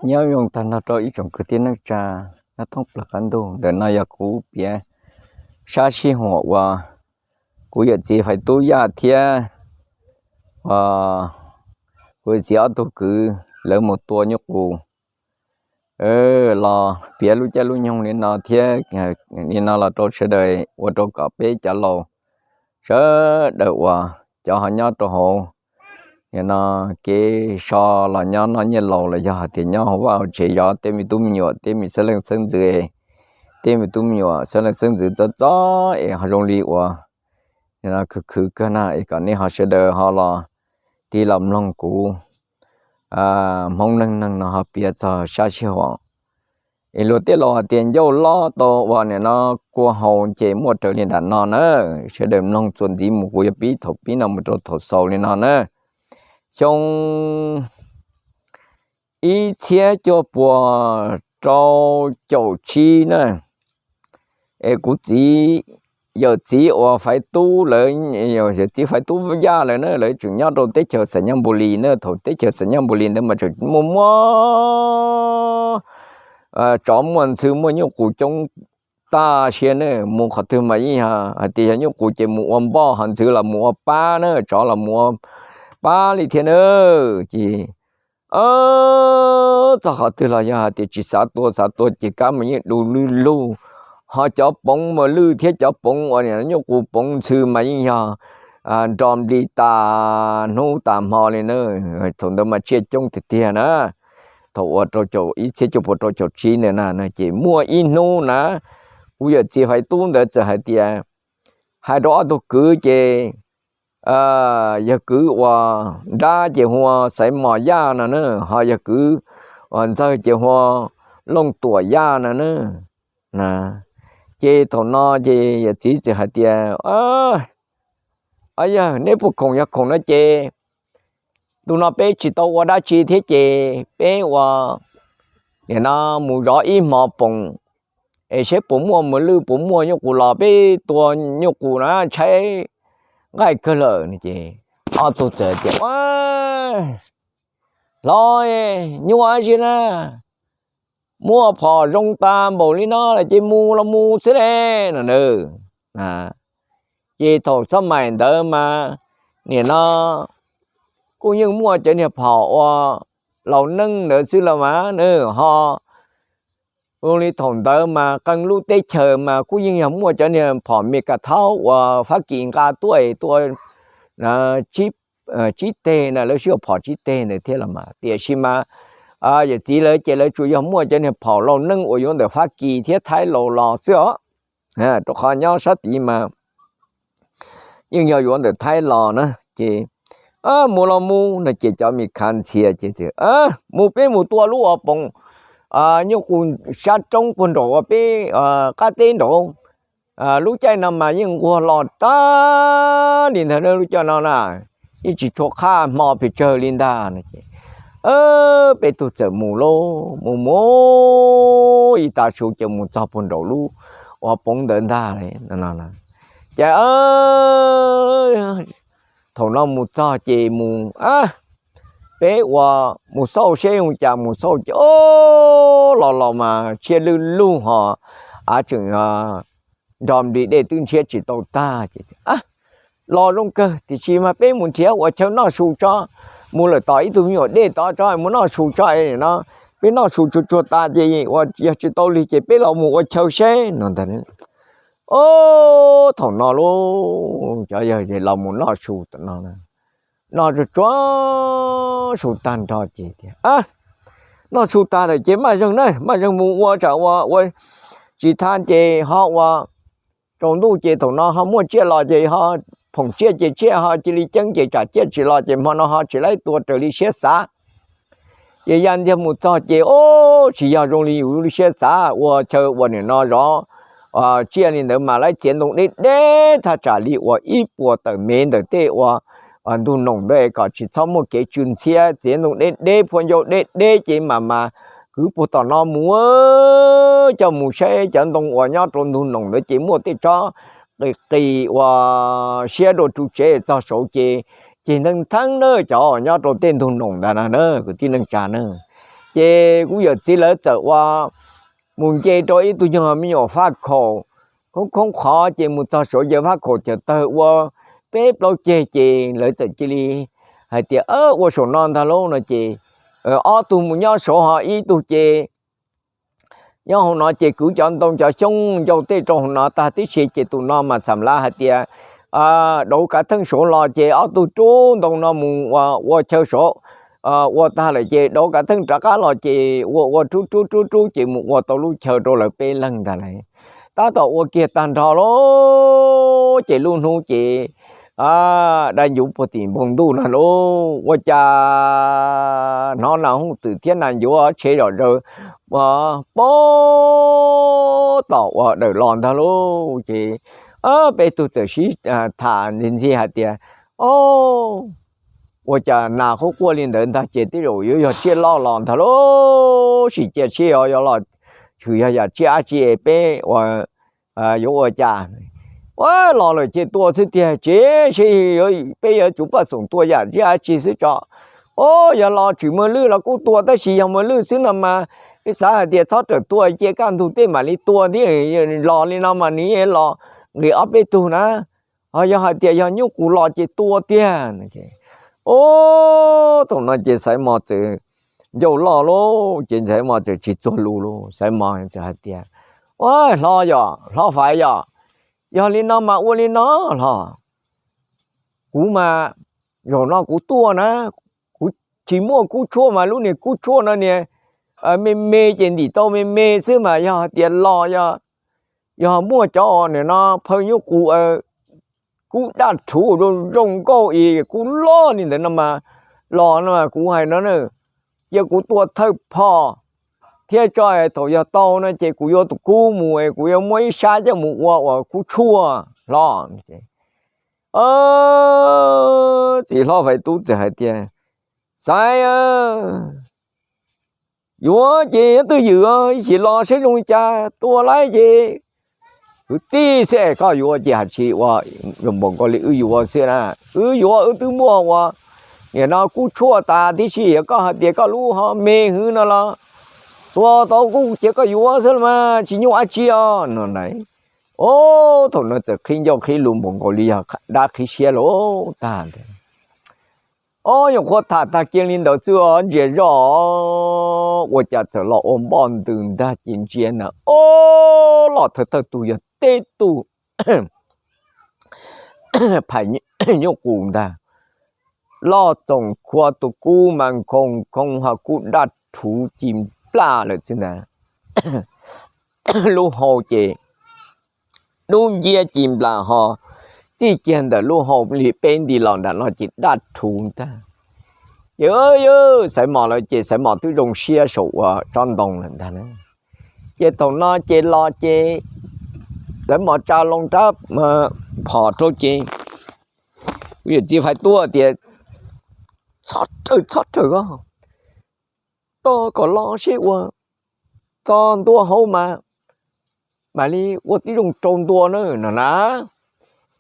Nyob zoo tag nrho rau ib tsoom kwv tij neej tsa nyob thoob plaws qab ntuj. Ntawm no yog kuv piav sab sij huam uas kuv yawm txiv Faiv Tub Yaj thiab, a, kuv yawm txiv ob tug kwv lawv mus tua nyuj qus los piav lub caij lub nyoog li no thiab, li no los rau sawv daws ua rau kom peb cov laus sawv daws uas cov ho nyob rau hauv, nim no kev so los nyob noj nyiaj laus los yog hais tias nyob hauv vaj hauv tsev, yog tej me tub me nyuam, tej me xeeb leej xeeb ntxwv, tej me tub me nyuam xeeb leej xeeb ntxwv txob txob es ho zoo li uas nim no khwv khwv kawg na, es kom nej ho sawv daws ho los tig los mloog kuv Hmoob neej neeg no ho piav txog sab sij huam es luag tej laus hais tias ncauj lob tau ua nim no kua haus ces muaj raws li nram no na. Sawv daws mloog txuas ntxiv mus, kuv yuav pib thaum pib no mus rau thaum xaus li no na. Xyoo ib txhiab cuaj puas rau caum tsib na, es kuv txiv, yawm txiv uas Faiv Tub lawv, yawm txiv Faiv Tub Yaj lawv na, lawv tseem nyob rau teb chaws Xam Nyaj Npu Lis na. Thaum teb chaws Xam Nyaj Npu Lis ntawd mas tseem muaj muaj tsov muaj ntxhw muaj nyuj qus coob tag siab na. Mus qhov twg mas yeej yog hais tias yog nyuj qus ces mus ua npoj, ho ntxhw los mus ua pab na, tsov los mus ua pab li thiab na. Ces txog qhov twg los yog hais tias tsis xav tua, xav tua ces kab mas yeej du lwj lug. Ho cov poov mas lwj thiab, cov poov uas nyuj qus poov ntxhw mas yeej yog nro nplig tas hnub tas hmo li na. Thaum ntawd mas tsiaj coob tiag tiag na. Thaum ua rau caum ib txhiab cuaj puas rau caum tsib ntawd na, ces muaj ib hnub na, kuv yawm txiv Faiv Tub ntawd txawm hais tias, hais rau ob tug kwv ces yawg kwv uas nrab ces hu ua Xaiv Mos Yaj no na, ho yawg kwv uas ntxawg ces hu ua Looj Tuam Yaj no na. Ces thaum no ces yawm txiv txawm hais tias, Yawg, neb puas khoom? Yog khoom no ces ntu no peb tsis tau ua dab tsi thiab ces peb ua, nim no mus zov ib hmo poom es seb puas muaj mas lwj, puas muaj nyuj qus los peb tua nyuj qus na, tshaib nqaij kawg lawm no. Ces ob tug txawm tias, Hlob, nyuaj ziag na, muaj phom zoo tas npaum li no lawm ces mus los mus xwb ne no na. Ces thaum xab maim ntawd mas nim no kuj yeej muaj cov niag phom uas laus neeb ntawd xwb los mas na, ho zoo li thaum ntawd mas qee lub teb chaws mas kuj yeej yog muaj cov niag phom Mes Kas Thaub uas Fab Kis nqa tuaj es tua tsib teg na, lawv siv phom tsib teg ntawd thiab los mas. Tiam sis mas yawm txiv lawv ces lawv tsuas yog muaj cov niag phom laus neeb uas yuav ntawm Fab Kis thiab Thaib laus los xwb os. Rau qhov nyob sab tid mas yeej yog yuav ntawm Thaib los na. Ces mus los mus no ces cov Mes Kas ntxhias ces, Mus, peb mus tua lub uas poom nyuj qus sab roob puag nraum uas peb qab teb nraud, lub caij no mas yeej nquag los tag li ntag, lub caij no na yeej tsis tshua qhaj hmo pes tsawg li ntag no. Ces peb tug txawm mus lauj, mus mus ib tag su ces mus txog puag nraum lub uas poom ntawd ntag. Ces thaum no mus txog ces mus, peb ua mus xauj seb zoo cas, mus xauj ces o, los los mas tshiab lwj lug ho av tseem nro nplig, dej twb ntshiab tsis tau tag. Ces los zoo kawg, tiam sis mas peb mus nrhiav ua chaw noj su tso, mus lawm tom ib tug me nyuam dej tod tso, mus noj su tso no, peb noj su tsuag tsuag tas ces ua yog tsis tau lig ces peb los mus ua chaw seb no ntag. O, thaum no lauj, cov yawg ces los mus noj su tom no, noj tsuag tsuag su tag nrho ces tias, Noj su tag lawm ces maj zeeg na, maj zeeg mus ua tsam ua ua tsis tag ces ho ua tsaus ntuj ces thaum no ho muaj tsiaj los ces ho phoom tsiaj ces tsiaj ho cia li ceeb ces tsam tsiaj tsis los ces hmo no ho tsis laib tua raws li siab xav. Ces ya ntxiag mus txog ces o, tsis yog zoo li yus lub siab xav, ua chaw ua nim no zov tsiaj li ntawd mas laib txiav ntoo deb deb thaj tsam li uas ib puas tawm mev ntawm tej uas ntug noom ntawd kom tsis txhob muaj kev tsw ntxhiab, txiav ntoo deb deb, phua ncauj deb deb ces mam mas kwv puag tom no mus, coj mus saib cov ntoo uas nyob rau ntug noom ntawd ces muaj tej tsob qis qis uas siab dua ru tsev txog saud ces ceg nteej theeb na cov nyob rau tej ntug noom ntawd na kwv tij neej tsa na. Ces kuv yawm txiv lawv txawm ua mus nce rau ib tug nyuag me nyuam faj khaum khoob khoob qhov, ces mus txog saum yawg faj khaum cawm tawg ua peb plaub ceg, ces lawv txawm cia li hais tias, Ua saum no ntag lauj, no ces ob tug mus nyob saud, ho ib tug ces nyob hauv no ces kwv cov ntoo cov xyoob ncau tej rau hauv no tag tib si. Ces tus no mas xam lav hais tias, Dauv kav theej saud los, ces ob tug rub ntoo no mus ua chaw saud, ua tag lawm ces dauv kav theej rov qab los, ces ua ua rub rub rub rub ces mus ua tau lub chaw rau lawv peb leeg ntag lauj. Tab tom ua kiag tag nrho lauj, ces lub hnub ces dai ncuv puag tim npoo ntuj no lauj, ua cas hnov nas hooj twm thiab nas ncuav tshev zom zaws puag tom ua dawm los ntag lauj. Ces peb tug txawm sib tham ntxhi ntxhi hais tias, Ua cas nas quaj quaj li ntawd ntag, ces tej zaum yuav yog tsiaj loj los ntag lauj, sim cia seb yog los, tshwm yog yam tsiaj dab tsi peb yuav ua cas. Ua los lawm ces tua xwb tiag, tsev seb peb yuav tsum paj xoom tua yam tsiaj dab tsi xwb tso. Au, yog los tsis muaj lwj los kuj tua, tab sis yog muaj lwj xwb no mas peb xav hais tias txhob rawm tua, cia kaj ntug tej mam li tua thiab, los li no mas nws los nqis ob peb tug na. Ho yog hais tias yog nyuj qus los ces tua tiag. Ua thaum no ces Xaiv Mos txawm ncauj loj lauj, ces Xaiv Mos txawm tsis txuag lus lauj. Xaiv Mos txawm hais tias, Ua, hlob yom, hlob Faiv yom, yog li no mas ua li no hlob, kuv mas zaum no kuv tuaj na, kuv tsis muaj kub tshuaj mas lub niag kub tshuaj no niag me me ces ntim tau me me xwb mas yog hais tias los, yog muaj cov nim no phaw nyuj qus kub daj rhuv zoo zoo nkauj es kub loj li ntawd no mas los no kuv hais no na, cia kuv tua thawj phom thiab tso, thaum yog tau no ces kuv yuav tus kub mus es kuv yuav muab ib sab coj mus ua ua kub tshuaj hlob. Txiv hlob Faiv Tub txawm hais tias, Xaiv, yuav ces nyob twj ywm ib chim los saib zoo li cas, tua laib ces kwv tij xwb es koj yuav ces hais tsis ua zoo npaum nkaus li wb yuav xwb na. Wb yuav wb twb muaj ua nim no kub tshuaj tas tib si, yog koj hais tias koj lub ho me hwv no los tua tau kuj cia koj yuav xwb los mas tsis nyuaj dab tsi os no na. Ua thaum no txawm qhib ncauj qhib lus npaum nkaus li yog dab qhib siab lauj tag ntag. Ob nyuam qhuav tham tag kiag li ntawd xwb os, ntsia zoj ua cas txawm los ua npoj ntws ntag, ces ntsia na, o, los thawj thawj tug yog teb tug pham nyuj qus ntag, loj txoom khua, tus kub mas nkhoos nkhoos ho kub daj rhuv ci nplaj lawm xwb ntag. Lub hau ces dub nciab ci nplas ho txij kiag ntawm lub hau li peb nti los nram no ces daj rhuv ntag. Ces Xaiv Mos lawm ces Xaiv Mos twb zoo siab saum ua tsob ntoo lawm ntag na. Ces thaum no ces los ces lawv mam tsa loo rab phom rau ces kuv yawm txiv Faiv Tub tias, Txhob rawm, txhob rawm os, tos kom los seb ua txog ntua hauv mas mam li ua tib zoo rau ntua na no na.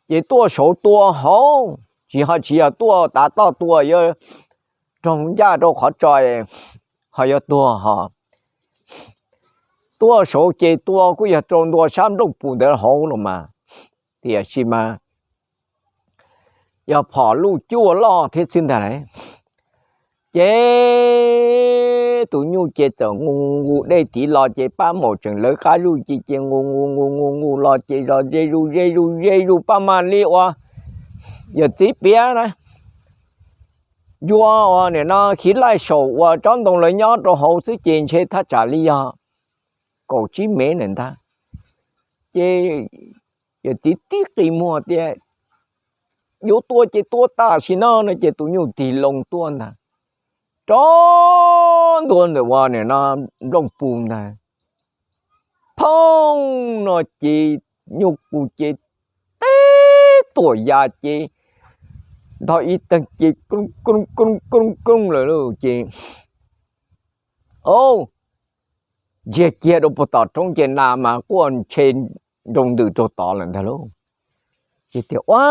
Ces tuaj saud tua hauv, tsis ho tsis yog tuaj tav toj tua yuav raug ncaj rau qhov tso, ho yuav tuag ho. Tuaj saud ces tua kuj yog rau ntua sab nplooj pus ntawd hauv los mas, tiam sis mas yog phom luj cuaj loj thiab xwb ntag lauj. Ces tus nyuj ces txawm nqus nqus dej tid los ces pab maum tseem lawv qab zuj ci ces nqus nqus nqus nqus nqus los ces zos ze zuj ze zuj ze zuj pab mam li ua yawm txiv piav na, ncua ua nim no khiv laij saum uas tsob ntoo lawv nyob rau hauv xwb ces ntshe thaj tsam li yog kaum tsib mev ntawm ntag. Ces yawm txiv tib qi muag tias, Yuav tua ces tua tam sim no no ces tus nyuj tig loo tuaj ntag, rov ntua ntawm ua nim no nplooj pus ntag. Phooj no ces nyuj qus ces teb tuam ya ces ntog ib teeg ces koob koob koob koob lawm lauj ces, o, ntsiag kiag rau puag tom roob ces nas mas quaj ntshe nroo ntws rau tod lawm ntag lauj. Ces tias, Ua,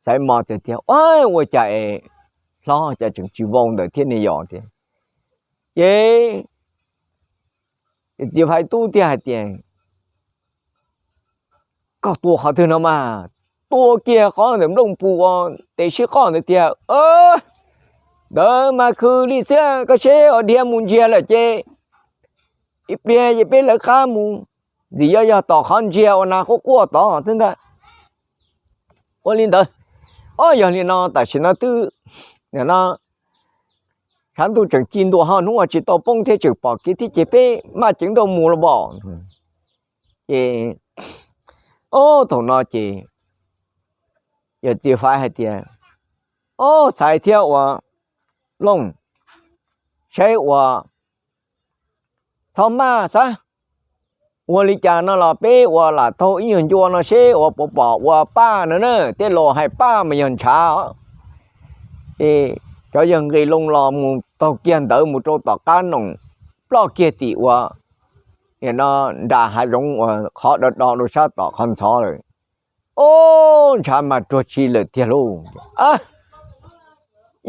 Xaiv Mos txawm tias, Ua, ua cas es hlob cas tseem tsis vau ntawd thiab ne yom tias. Ces txiv fais tub thiaj hais tias, koj tua qhov twg no mas? Tua kiag qhov ntawm nplooj pus uas tes sib qoj ntawd tiag. Ntawd mas khw li xwb, koj seb ua dhia mus ntsiag lawm ces ib pliag ces peb lawv qab mus, ntxim yog yog tom qhov ntsiag uas nas quaj quaj tod xwb ntag. Ua li ntawd, o yog li no tam sim no twb no tshav ntuj tseem ci ntua ho hnub ua tsis tau poob thiab tseem pom kev thiab ces peb maj ceev nrauj mus los pom. Ces o thaum no ces yawm txiv faiv hais tias, o xaiv thiab ua looj, saib ua txhob maj xav, ua li cas no los peb ua lam taug ib nyuag ncua no seb ua puas pom ua paj no na, tej laus hais paj mas yog ntshav. Cov yawg nqis loo los mus taug kiag ntawd mus rau tom qab noom, ploj kiag tim ua nim no nram hav zoov uas qhov do do rau sab tom qhov ntxhov lawm. O ntshav mas ruag tsi lawm tiag lauj.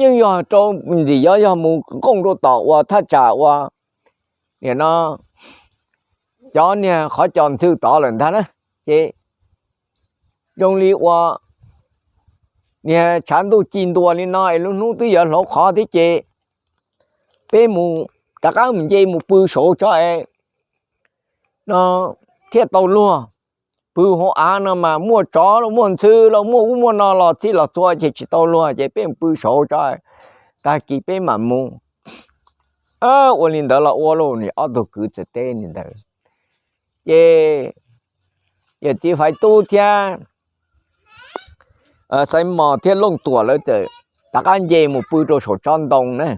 Yeej yog rau ntxim yog yog mus nqooj rau tom ua thaj tsam ua nim no cov niag qhov cos ntxhw tod lawm ntag na. Ces zoo li ua niag tshav ntuj ci ntua li no es lub hnub twb yuav hlauv qhov thiab ces peb mus rov qab mus nce mus pw saud tso es no thiaj tau luag. Pw hauv av no mas muaj tsov los muaj ntxhw los muaj ub muaj no los txhij los txhua ces tsis tau luag ces peb mus pw saud tso, tag kis peb mam mus. Ua li ntawd los ua lauj, nim ob tug kwv txawm teb li ntawd. Ces yawm txiv faiv tub thiab Xaiv Mos thiab Looj Tuam lawv txawm rov qab nce mus pw rau saum tsob ntoo na.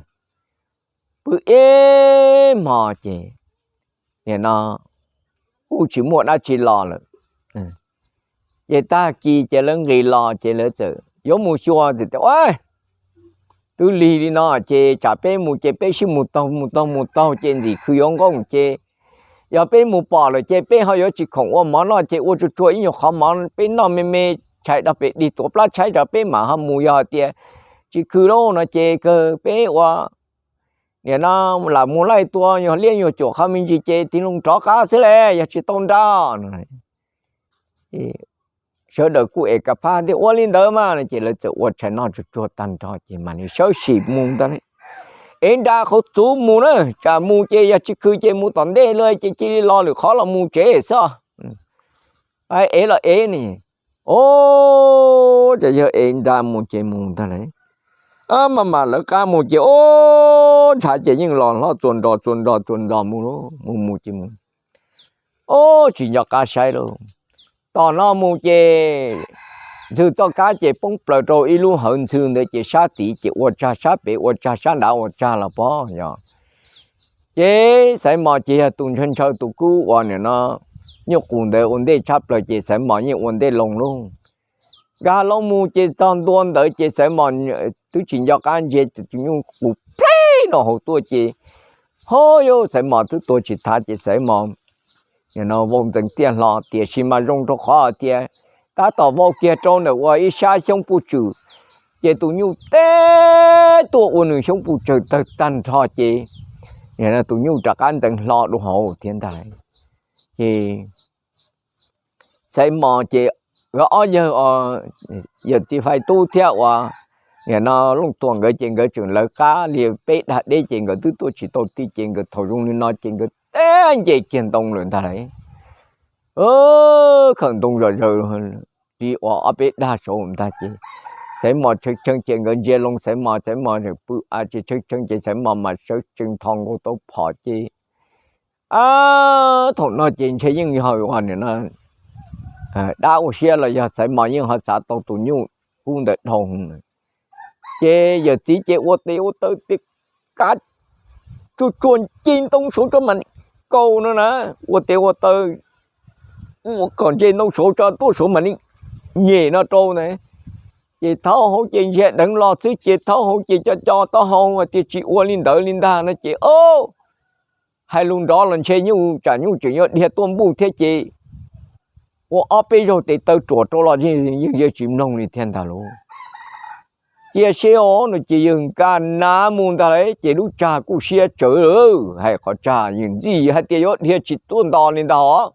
Pw ib hmos ces nim no kuj tsis muaj dab tsi los lawm. Ces tag kis ces lawv nqis los ces lawv txawm yuav mus xyuas txawm tias, twb lig li no ces tsam peb mus ces peb sib mus taug mus taug mus taug ces ntxim khw yuav nqooj ces yog peb mus pom lawm ces peb ho yuav tsis khoom ua mov noj ces ua tsuag tsuag ib nyuag qhov mov peb noj me me, tshais dog pem dig tuav plab tshaib rau peb mam ho mus. Yog hais tias tsis khw lauj no ces kawg peb ua nim no lam mus laij tua nyuag liab nyuag cuam qhov me ntsis ces tig loo rov qab xwb le, yog tsis tau nra no. Sawv daws kuj ev ka phab tias ua li ntawd mas no ces lawv txawm ua tshais noj tsuag tsuag tag nrho ces mam li sawv sim mus ntag. Ev nra qhov txuv mus na, tsam mus ces yog tsis khw ces mus tom ntej lawm ces cia li los lwm qhov los mus tsev xwb. Ev los ev ne, o, ces yog ev nra mus ces mus ntag lauj. Mas mas lawv qab mus ces o, ntshav ces yeej los hlob txuas nrog txuas nrog txuas nrog mus lauj, mus mus ces mus o, tsis nco qab saib lauj. Tom no mus ces ntxhw txoj kab ces poob plaws rau ib lub hawv ntxhw ntawd ces sab tid ces ua tsag sab pem ua tsag sab nrad ua tsag los pob yog. Ces Xaiv Mos ces yog tus ntshaw ntshaw tus kub uas nim no nyuj qus ntawd ua ntej tshab plaws ces Xaiv Mos yeej ua ntej loo lauj. Nkag loo mus ces txog ntua ntawd ces Xaiv Mos twb tsis nco qab ntsia tus nyuj qus pleb no hauv tuaj ces ho yog Xaiv Mos twb tua tsis thav ces Xaiv Mos nim no vau ntxeev tiaj hlo tiam sis mas zoo rau qhov hais tias tab tom vau kiag rau ntawm ua ib sab xyoob puj tswm ces tus nyuj teb tuaj ua nws xyoob puj tswm tawg tag nrho ces nim no tus nyuj rov qab ntxeev hlo dua hauv thiab ntag. Ces Xaiv Mos ces nkawd ob yawg, yawm txiv Fais Tub thiab ua nim no Looj Tuam nkawd ces nkawd tseem lawv qab li peb dag deb ces nkawd twb tuaj tsis tau ti ces nkawd thaum zoo li no ces nkawd teb nce kiag ntoo lawm ntag lauj. Khawm ntoo zom zaws li uas ob peb dag saud ntag ces Xaiv Mos tshee tshee ces nkawd ntsia loo Xaiv Mos, Xaiv Mos tseem pw a ces tshee tshee ces Xaiv Mos mas sawv tsees thos nkaus tau phom ces a thaum no ces ntshe yeej yog ua nim no dab ua siab los yog Xaiv Mos yeej ho xav tau tus nyuj kub ntawd dhau. Ces yawm txiv ces ua tes ua taw tes kav tsuag tsuag nce ntoo saud tso mam li kaus no na, ua tes ua taw ua kom nce ntoo saud tso tuaj saud mam li nyem no rau na. Ces thaub hauv ces ntsia dheev los xwb ces thaub hauv ces co co taub hau hais tias tsis ua li ntawd li ntag no ces o, hais lus nrov los ntshe nyuj tsam nyuj tseem yuav dhia tuaj npuj thiab ces ua ob peb zaug tes taw ruam rau los yeej yeej tsis mloog li thiab ntag lauj. dhia seb os no ces yawg nkag nav mus ntag lauj, ces lub tsag kuj siab tsawv lawm, hais qhov tsag yawg ntxim hais tias yuav dhia tsis tuaj nto li ntag os.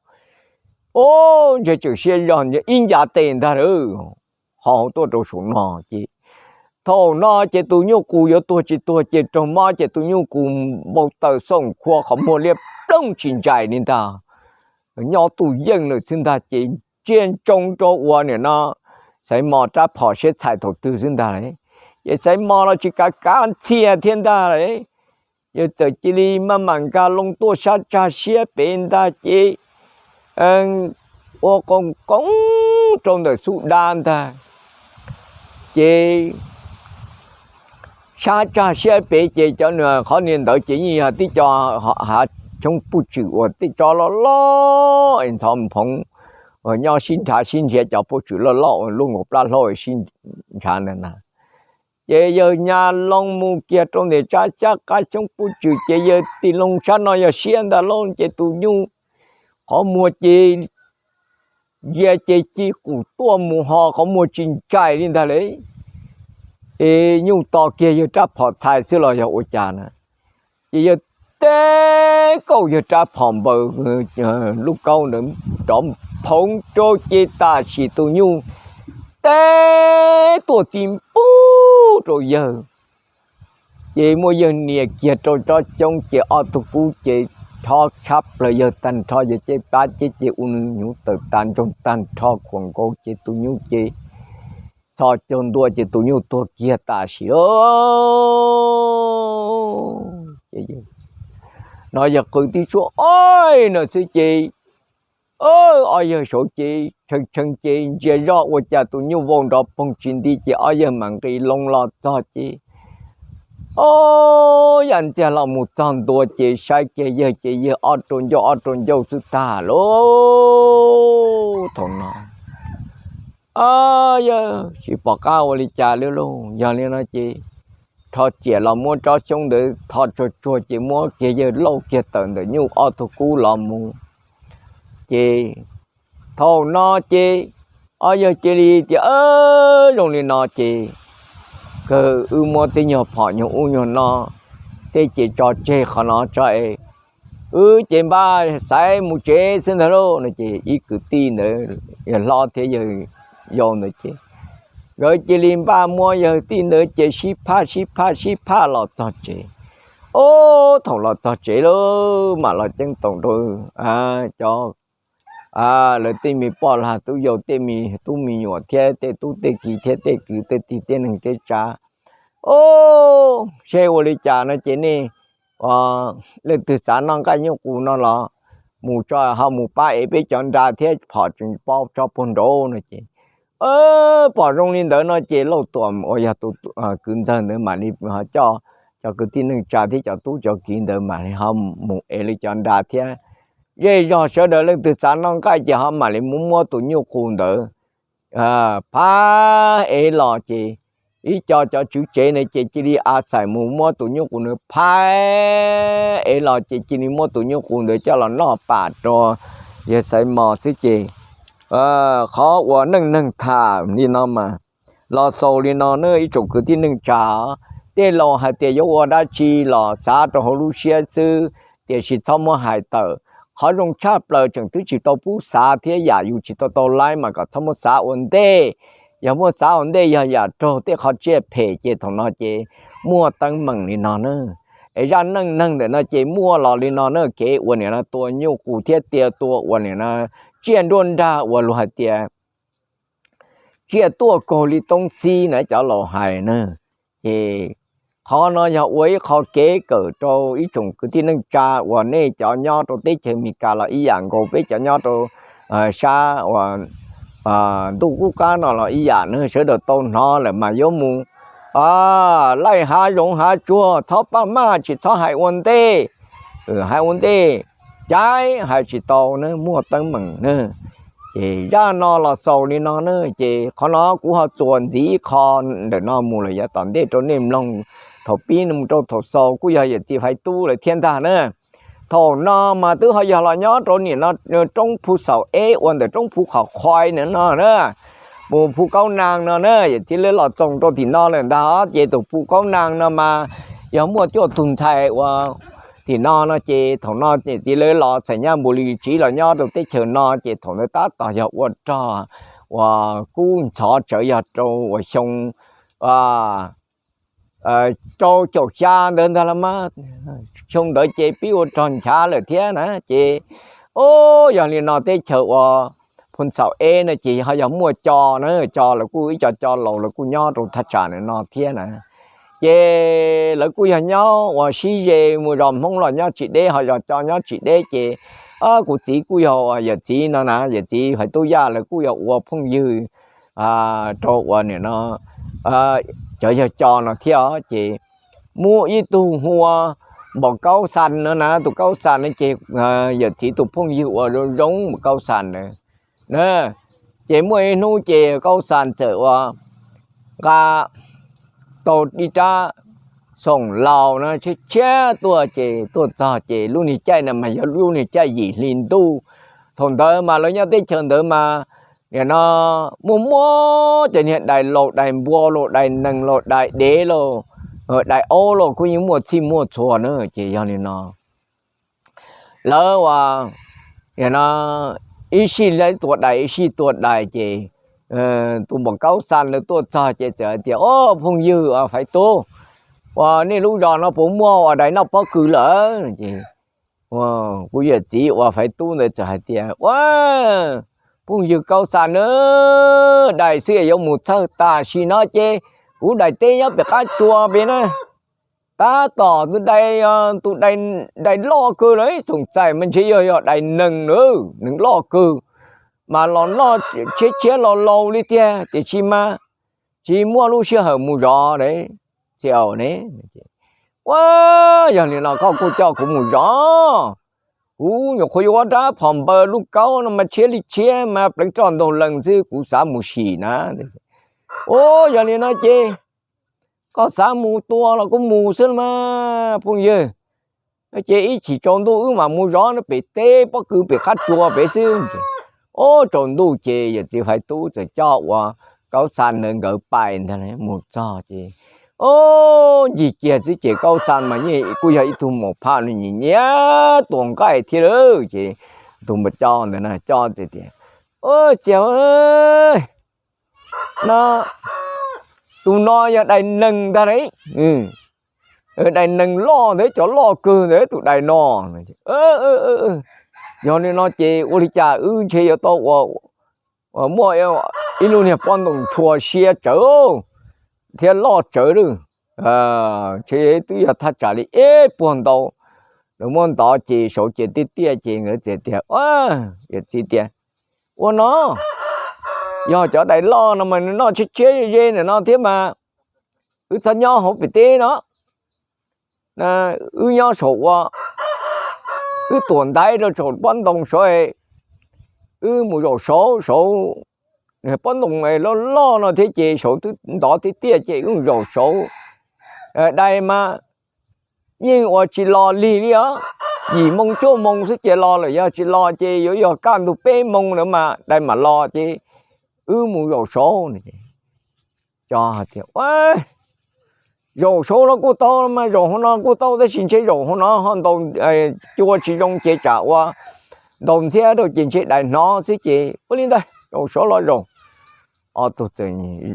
Os, ntshe tseem siab zog ib ncav tes ntag lauj, ho hauv tuaj rau saum no ces thaum no ces tus nyuj qus yuav tuag tsis tuag ces raug mob ces tus nyuj qus npau taws xauj khua qhov muag liab plooj tsis ntsais li ntag, nyob tus yeej lawm xwb ntag ces ntsia ntsoov rau ua niam no Xaiv Mos rab phom seb txhais thaum twg xwb ntag lauj. Ces Xaiv Mos los tsis kav kav ntxhias thiab ntag lauj, yawg txawm cia li maj mam nkag loo tuaj sab tsag siab pem ntag ces ua qoo qoob rau ntawm xub dab ntag. Ces sab tsag siab pem ces cov qhov niag ntawd ces yeej yog tib co hav tshoob puj tswm uas tej tsob loj loj es ntxhov nphoov uas nyob sib nrhav sib nrhiav cov puj tswm loj loj uas luaj nkaus plab hlaub sib nrhav ntawd na. Ces yawg nyas loo mus kiag rau ntawm tsab xyab qab xyoob puj tswm ces yawg tig loo sab no yog siab ntag lauj ces tus nyuj qhov muag ces yawg ces ci qus tuaj mus ho qhov muag tsis ntsais li ntag lauj. Es nyuj tos kiag yawg rab phom txhais xwb los yog ua cas na, ces yawg teb kauj yawg rab phom npaws lub kaub ntawd rov phoov rau ces tam sim tus nyuj teb tuaj ti npub rau yawg. Ces muab yawg nias kiag rau tsob xyoob ces ob tug kub ces rhob tshab plaws yawg tag nrho, yawg caj pab ceb ces ua nws hnyuv tawm tas ntsoog tag nrho khuam nkaus ces tus nyuj ces txhos caug ntua ces tus nyuj tuag kiag tam sim lauj. No yawg qw tib suab oi no xwb ces ob yawg saud ces tshee tshee ces ntsia zoj ua cas tus nyuj vau nrov poog tsis nti ces ob yawg mam nqis loo los txog ces ob yam ntxiag los mus txog ntua ces saib kiag yawg ces yawg ob rau ncauj ob rau ncauj xwb tag lauj. Thaum no ob yawg tsis pom qab ua li cas li lauj, yog li no ces rho ciam los muab tsob xyoob ntawd tho tsuag tsuag ces muab kiag yawg lauj kiag tawm ntawm nyuj ob tug kub los mus. Ces thaum no ces ob yawg cia li tias zoo li no ces kawg wb muab tej nyuag phom nyuag ub nyuag no tej ces tso tseg qhov no tso es wb ces npaj xaiv mus tsev xwb ntag lauj no ces ib kwv tij ntawd yawg hlob thiab yawg yau ntawd ces nkawd cia li npaj muab yawg tij ntawd ces sib phaj sib phaj sib phaj los txog tsev. Ob thaum los txog tsev lauj mam los ceeb toom rau cov lawv tej me poj lag tub yau tej me tub me nyuam thiab tej tub tej ki thiab tej kwv tej tij tej neeg tej tsav, ob seb ua li cas no ces nej leej twg xav noj nqaij nyuj qus no los mus tso ho mus pab ev peb cov nra thiab phom tseem pob tsob puag nraud no ces pom zoo li ntawd no ces Lauj Tuam uas yog tus kwv ntxawg ntawd mam li coj cov kwv tij neej tsa thiab cov tub cov kiv ntawd mam li ho mus ev li cov nra thiab zej zog sawv daws leej twg xav noj nqaij ces ho mam li mus muab tus nyuj qus ntawd phab ev los ces ib co cov tswv tsev na ces cia li a xais mus muab tus nyuj qus ntawd phab ev los ces cia li muab tus nyuj qus ntawd coj los noj pam rau yawg Xaiv Mos xwb ces qhov uas neej neeg tham li no mas los xaus li no na ib tsoom kwv tij neej tsa. Tej laus hais tias yuav ua dab tsi los xav rau hauv lub siab xwb, tiam sis txhob muab hais tawm. Qhov zoo tshaj plaws tseem twb tsis tau pub xav thiab yam yus tsis tau tau laib mas kom txhob muab xav ua ntej. Yog muab xav ua ntej yog yam raug tej qhov tsiaj phem ces thaum no ces muaj teeb meem li no na. Es zaj neej neeg ntawm no ces muaj los li no na, kev ua niam no tua nyuj qus thiab tia tua ua niam no tsiaj nruab nrag uas luag hais tias tsiaj tuaj kaug li toob xib na cov laus hais na. Ces qhov no yog ua ib qho kev kawm rau ib tsoom kwv tij neej tsa uas nej cov nyob rau teb chaws Amelikas los ib yam nkaus, peb cov nyob rau sab uas ntuj qub qab no los ib yam na, sawv daws tau hnov lawm mas yuav mus laij hav zoov hav tsuag txhob paj maj, tsis txhob hais ua ntej. Hais ua ntej caiv hais tsis tau na, muaj teeb meem na. Ces zaj no los xaus li no na, ces qhov no kuv ho txuas ntxiv ib qho ntawm no mus lawm yav tom ntej rau nej mloog. Thaum pib mus rau thaum xaus kuj yog yawm txiv Faiv Tub lawm thiab ntag na. Thaum no mas twb ho yog los nyob rau nim no roob Phu Xaum Eb uas ntawm roob Phu Qhov Qhuai no na. mus phu kaub naag no na, yawm txiv lawv los txoos rau tim no lawm ntag. Ces tus phu kaub naag no mas yog muaj cuaj tug ntxhais uas tim no no ces thaum no yawm txiv lawv los txhais nyaj npus li tsiv los nyob rau teb chaws no ces thaum ntawd tab tom yog ua rog uas kub ntxhov tsawv yog rau uas xyoo rau caum xya ntawd ntag los mas, xyoo ntawd ces pib ua rog nchav lawm thiab na ces, o, yog li no teb chaws uas Phoos Xaum Eb no ces ho yog muaj co na, co lawv kuj ib co co laus lawv kuj nyob rau thaj tsam no thiab na. Ces lawv kuj yog nyob uas sib ze mus zos Hmoob los nyob tsis deb ho zos co nyob tsis deb ces, kuv txiv kuj yog yawm txiv no na, yawm txiv Faiv Tub Yaj lawv kuj yog ua phooj ywg rau uas nim no cov yawg co no thiab os ces muaj ib tug hu ua Npaum Kaub Xas no na, tus Kaub Xas no ces yawm txiv tus phooj ywg uas zoo zoo Npaum Kaub Xas na. Ces muaj ib hnub ces Kaub Xas txawm ua nqa tau ib rab xoom laus na tshiab tshiab tuaj ces tuaj txog ces lub niag caij no mas yog lub niag caij yim hli ntuj. Thaum ntawd mas lawv nyob teb chaws ntawd mas nim no muaj muab cov niag dais laus, dais npua los, dais nees los, dais dev los, dais aub los kuj yeej muaj txhij muaj txhua na. Ces yog li no lawv ua, nim no ib sij lawv tua dais ib sij tua dais ces tus Npaum Kaub Xas lawv tuaj txog ces txawm hais tias, O, phooj ywg Faiv Tub, uas nej lub zos no puas muaj uas dais noj pob kws lawm? Ces kuv yawm txiv uas Faiv Tub ntawd txawm hais tias, Ua, phooj ywg Kaub Xas na, dais xwb yuav mus txhawj, tam sim no ces kuv daim teb nyob pem qab tsua pem na, tab tom tus dais, tus dais loj kawg lawm, txoom txais mas ntshe yog yog dais nees na, nees loj kawg, mas los noj tshiab tshiab los laus li tiag, tiam sis mas tsis muaj lub sij hawm mus zov ne. Ua, yog li no koj kuj coj kuv mus zov. Kuv nyuam qhuav yuav rab phom npaws lub kaub no mas tshiab li tshiab mas pleev roj ntaug lees xwb, kuv xav mus sim na. Ua, yog li no ces koj xav mus tua los kuj mus xwb los mas phooj ywg. Ces ib chim tsaus ntuj wb mam mus zov no pem teb pob kws pem qab tsua pem xwb. Ua, tsaus ntuj ces yawm txiv Faiv Tub txawm coj uas Kaub Xas ntawd nkawd pais ntag, mus txog ces, o, ncig kiag xwb ces Kaub Xas mas yeej kuj yog ib tug maum phaj nws nyiam nyiam tua nqaij thiab lawm ces tus npawg coj ntawd na coj tias, Ua, xiam, no, tus no yog dais nees ntag lauj. Dais nees loj ntawd, cov loj kawg ntawd tus dais no. Yog li no ces ua li cas wb ntshe yuav tau ua muaj ib lub niag pob ntoo tshua siab tsawv thiab loj tsawv lawm. Ntshe twb yog thaj tsam li ib puag ntau. Lawv muab ntov ces saud ces tiaj tiaj ces nkawd txawm tias, Yawm txiv tias, Ua no, yog cov dais loj no mas nws noj tshiab tshiab ze ze ntawm no thiab mas wb txhob nyob hauv pem teb no. Wb nyob saum ua, wb tuam ntaiv rau saum pob ntoo saud, wb mus zaum saud, saud pob ntoo loj loj no thiab ces saud twb ntov tiaj tiaj ces wb mus zaum saud. Dais mas yeej ua tsis los lig li os. Yim moo cuaj moo xwb ces los lawm, yog tsis los ces yuav yog kaj ntug peb moo ntawd mas dais mam los ces wb mus zaum saud. Cov tias, Zaum saud los kuj tau, mas zaum hauv no kuj tau, tab sis ntshe zaum hauv no ho ntaus cua tsis zoo ces tsam ua ntaus ntxhiab rau ces ntshe dais hnov xwb ces ua li ntawd zaum saud los zaum. Ob tug txawm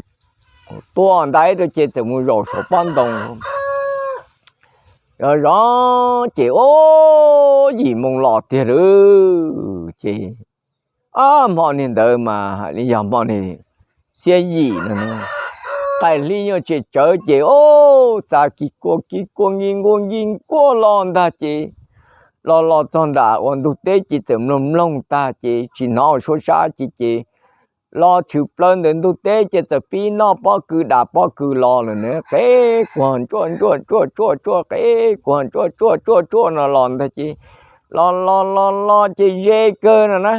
tuam ntaiv rau ces txawm mus zaum saum pob ntoo. Zov zov ces ua yim moo los tiag lawm ces, ab, hmo niag ntawd mas hais li yog hmo niag xiab yim no, qaij hli nyuaj tsem tsawv ces ua txav kis kua kis kua nkis nkuaj nkis nkuaj los ntag ces los los txog nram uas ntug teb ces txawm mloog mloog tag ces tsis hnov suab sab ces ces los tshwm plaws ntawm ntug teb ces txawm pib noj pob kws dam pob kws los lawm na, qe kuag ntsuaj ntsuaj ntsuaj ntsuaj ntsuaj, qe kuag ntsuaj ntsuaj ntsuaj ntsuaj no los ntag ces los los los los ces ze kawg no na,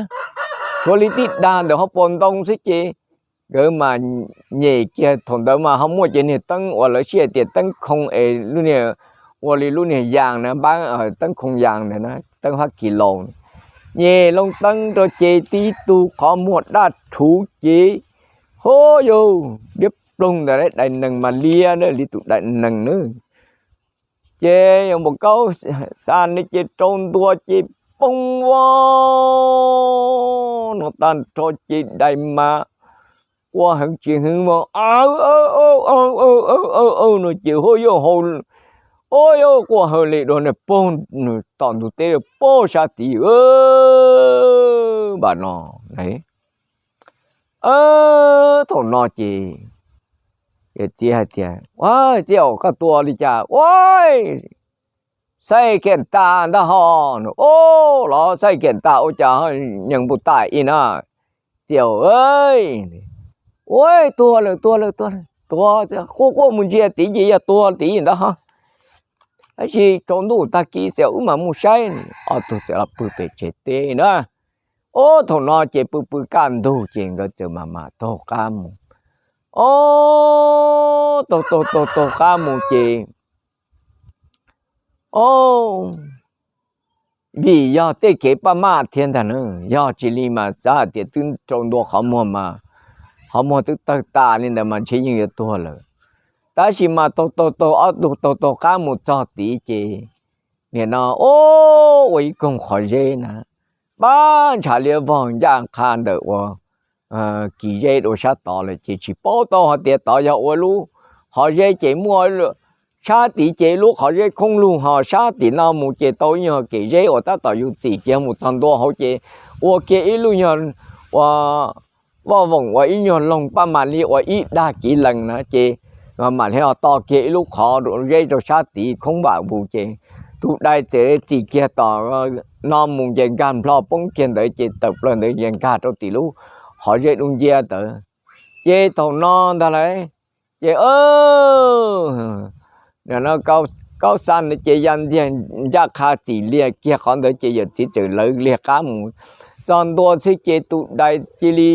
tshuav li tib dag ntawm hauv paus ntoo xwb ces nkawd mas nyem kiag. Thaum ntawd mas ho muaj cov niag teeb uas lawv sij hais tias teeb khoo es lub niag ua li lub niag yas na, npab teeb khoo yas ntawd na, teeb fab kis laus. Nyem loo teeb rau ces tib tug qhov muag daj rhuv ces Hub yug, diab ploog ntawd dais nees mas liab li tus dais nees na. Ces yog npam kaub xa ne ces rau ntua ces poob voj no tag nrho ces dais mas quaj heev tsis heev mas, no ces hub yug hau, hub yug quaj hawv li dua nws poob tom ntug teb poob sab tid npam no. Thaum no ces yawm txiv hais tias, Ua, txiv aum, koj tua li cas? Ua, xaij keem tas ntag ho. Ua, los xaij keem tas ua cas nyees npus tas ib na, txiv aum? Ua, tuag lawm, tuag lawm, tuag lawm, tuag, quaj quaj mus ntsia tid ces yog tuag tid ntag ho. Tab sis tsaus ntuj tag kis txiv aum wb mam mus saib. Ob tug txawm los pw pem tsev teb na. Ua, thaum no ces pw pw kaj ntug ces nkawd txawm mam mam taug qab mus. Ua, taug taug taug taug qab mus ces, o, vim yog tej kev paj maj thiab ntag na, yog tsis li mas xav hais tias twb rau ntua qhov muag mas, qhov muag twb tawg tas li ntawd mas ntshe yeej yuav tuag lawm. Tab sis mas taug taug taug ob tug taug taug qab mus txog tid ces nim no, o, ua ib koog qhov zeb na, pab ntshav liab vog ncaj qha ntawm ua kis zeb dua sab tod lawm ces tsis paub tau hais tias tod yog ua lub qhov zeb ces muaj sab tid ces lub qhov zeb khoob lug ho sab tim no mus ces tau ib nyuag kev zeb uas tab tom yus txim kiag mus txog ntua hauv ces ua kiag ib lub nyuag ua vaj voom ua ib nyuag loog paj mam li ua ib dag kiv lees na ces mam li ho to kiag ib lub qhov zeb rau sab tid khoob vam vus ces tus dais txawm txim kiag tom no mus ces nkag nplho poob kiag ntawd ces tawm plaws ntawd ces nkag rau tim lub qhov zeb dub nciab ntawd ces thaum no ntag lauj ces Kaub Xaj ntawd ces ya ntxiag ncaj qha txim liag kiag qhov ntawd ces yawm txiv txawm lawv liag qab mus txog ntua xwb ces tus dais cia li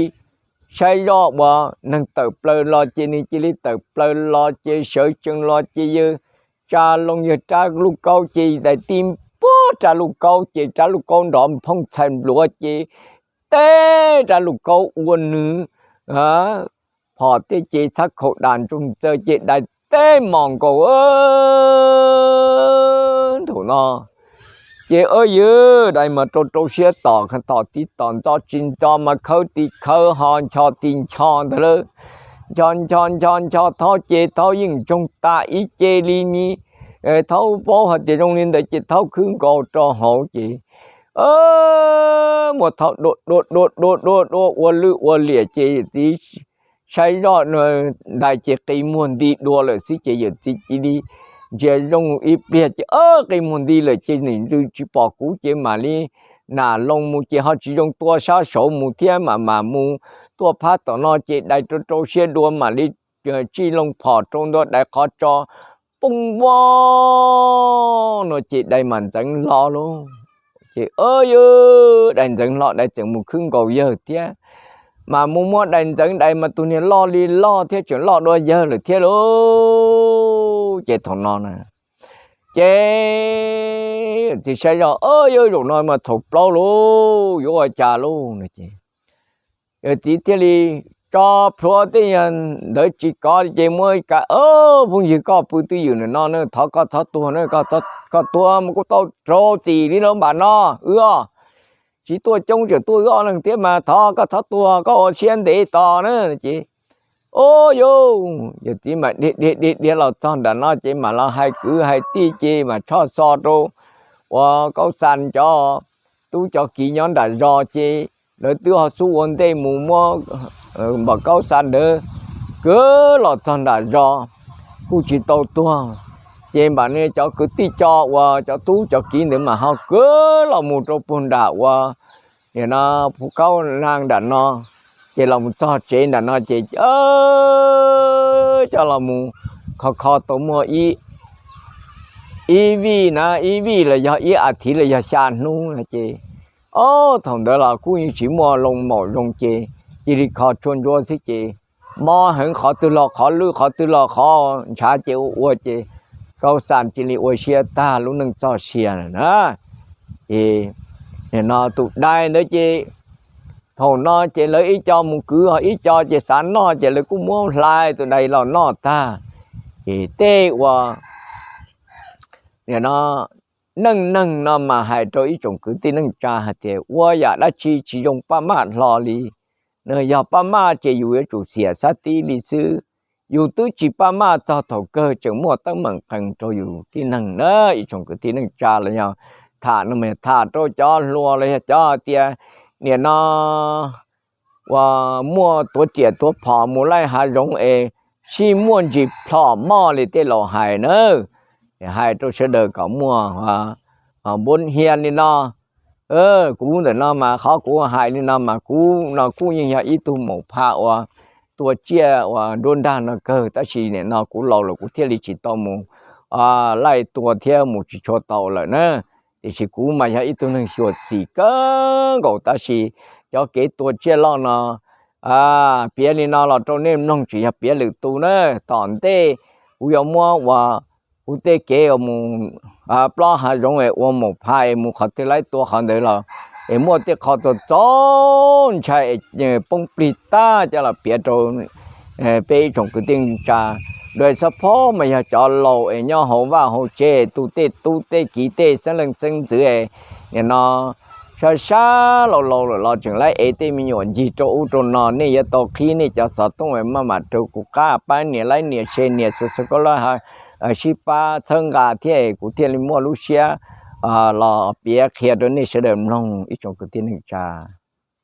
saib zoj uas neeg tawm plaws los ces nws cia li tawm plaws los ces sawv tsees los ces yawg tsa loo yawg rab lub kaub ces dais tib npuag rab lub kaub ces rab lub kaub nrov nphooj txhais npluav ces teb rab lub kaub ua nws phom tej ces txhab khaum dam ntsoog txaws ces dais teb mos nkaus nthaum no ces yawg dais mas rau rau siab tom tom tib tom ntxo tsis ntxo mas khawb tib khawb ho ncho tib ncho ntag lauj. Ncho ncho ncho ncho thaub ces thaub yeej ntsoog tas ib ce li ni. Thaub paub hais tias zoo li ntawd ces thaub khwb nkaus rau hauv ces muab thaub dua dua dua dua dua dua ua lwj ua liam ces yawm txiv saib zoj dais ces qi muag nti dua lawm xwb ces yawm txiv cia li ntsia zoo ib pliag ces qi muag nti lawm ces nim ntws tsis pom kuv ces mam li nam loo mus ces ho tsis zoo tua sab saud mus thiab mam mam mus tuaj phab tom no ces dais rau rau siab dua mam li tsij loo phom rau ntua dais qhov tso poob voj no ces dais mas ntxeev hlo lauj. Ces yawg dais ntxeev hlo dais txawm mus khwb nkaus yawg thiab mas mus muab dais ntxeev dais mas tus niag loj li loj thiab tseem loj dua yawg lawm thiab lauj. Ces thaum no na ces txiv saib zoj yawg zaum no mas txhaum plaub lauj, yuav ua cas lauj no ces yawm txiv thiaj li tso plhuav tej ntawd tsis kov ces muab ka, Phooj ywg, koj pw twj ywm ntawm no na, thov koj txhob tuag na, koj tuag mas kuj tau raug txim li no npam no wb os. Tsis tuaj coob tseem tuaj wb ob leeg thiab mas thov koj txhob tuag, koj ua siab ntev tos na ces o yawg txiv mas dhia dhia dhia dhia los txog nram no ces mam los hais kwv hais tij ces mas tshoj xo rau uas Kaub Xaj cov tub cov kiv nyob nram zos ces lawv twb ho xub ua ntej mus muab npam Kaub Xaj ntawd kwv los txog nram zos kuj tsis tau tuag. Ces npam ne cov kwv tij cov uas cov tub cov kiv ntawd mas ho kwv los mus rau puag nram uas nim no phu Kaub Xaj nram no ces los mus txog tsev nram no ces coj los mus kho kho tau muaj ib vij na, ib vij los yog ib as thiv los yog xya hnub no ces o thaum ntawd los kuj yeej tsis muaj loo maum zoo ces cia li kho tshuaj ntsuab xwb ces mob heev, qhov twg los qhov lwj, qhov twg los qhov ntshav ces ua ua ces Kaub Xaj cia li ua siab tag lub neej txoj sia na. Ces nim no tus dais ntawd ces Thaum no ces lawv ib co mus kwv, ho ib co ces xav noj ces lawv kuj muab hlais tus dais los noj tag. Ces tej uas, nim no, neej neeg no mas hais rau ib tsoom kwv tij neej tsa hais tias ua yam dab tsi tsis zoo paj maj hlo li. Yog paj maj ces yus yuav tsum xiam xab tib li xwb. Yus twb tsis paj maj txog thaum kawg tseem muaj teeb meem qees rau yus tib neeg na. Ib tsoom kwv tij neej tsa los yog tham no mas tham rau cov hluas los yog cov hais tias nim no uas muaj tuav riam tuav phom mus laij hav zoov es sib muaj ntsis plhom moj li tej laus hais na. Hais rau sawv daws kom muaj npuv hia li no. Kuv ntawm no mas qhov kuv hais li no mas kuv no kuj yeej yog ib tug maum pha uas tua tsiaj uas nruab nrag no kawg, tab sis nim no kuv laus lawm kuv thiaj li tsis tau mus laij tua thiab mus tsis tshua tau lawm na. Tiam sis kuv mas yog ib tug neeg xyuam xim kawg nkaus, tab sis cov kev tua tsiaj loj no piav li no los rau nej mloog, tsis yog piav lwm tus na. Tom ntej kuv yuav muab uas kuv tej kev uas mus plob hav zoov es ua maum pha es mus qhov twg laij tua qhov ntawd los es muaj tej qho txaus txaus ntshai es poob plig tag coj los piav rau peb ib tsoom kwv tij neej tsa. Dua xab phob mas yog cov laus es nyob hauv vaj hauv tsev, tu tej tub tej kiv tej xeeb leej xeeb ntxwv es nim no sab sab laus laus lawm los tseem laib ev tej me nyuam ncig rau ub rau no. Nej yuav tau qhib nej cov xov tooj es maj mam rau kuv qab pab nias laib nias share nias subscribe sib pab txhawb nqa thiab kuv thiaj li muaj lub siab los piav qhia rau nej sawv daws mloog ib tsoom kwv tij neej tsa.